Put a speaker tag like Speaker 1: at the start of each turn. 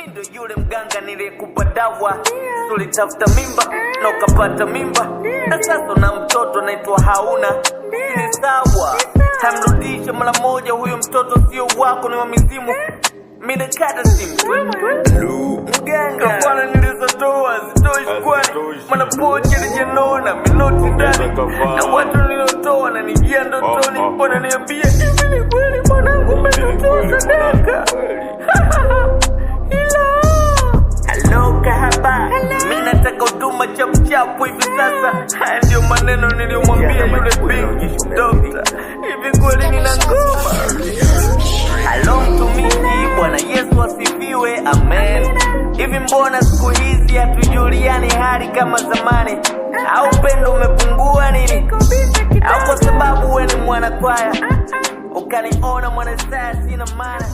Speaker 1: Mi ndo yule mganga niliyekupa dawa, tulitafuta mimba na ukapata mimba, na sasa una mtoto anaitwa Hauna. Ni sawa, hamrudishe mara moja, huyo mtoto sio wako, ni wa mizimu. Mi nakata simu. Mganga, kafara nilizotoa zitoshi, kwani
Speaker 2: Hazitoshi.
Speaker 1: mana pochi lijanona minoti ndani
Speaker 2: kafara.
Speaker 1: na watu niliotoa na nijia ndotoni
Speaker 2: Ah, ah.
Speaker 1: wananiambia hivi, ni kweli mwanangu umetotoa sadaka? Ila halo kahaba, mi nataka huduma chapuchapu hivi sasa. Haya ndiyo maneno niliyomwambia yule binti dokta. Hivi kweli nina ngoma? Halo mtumishi, Bwana Yesu asifiwe, amen. Hivi mbona siku hizi hatujuliani hali kama zamani? Au upendo umepungua nini? Au kwa sababu we ni mwanakwaya ukaniona mwanasaya sina maana?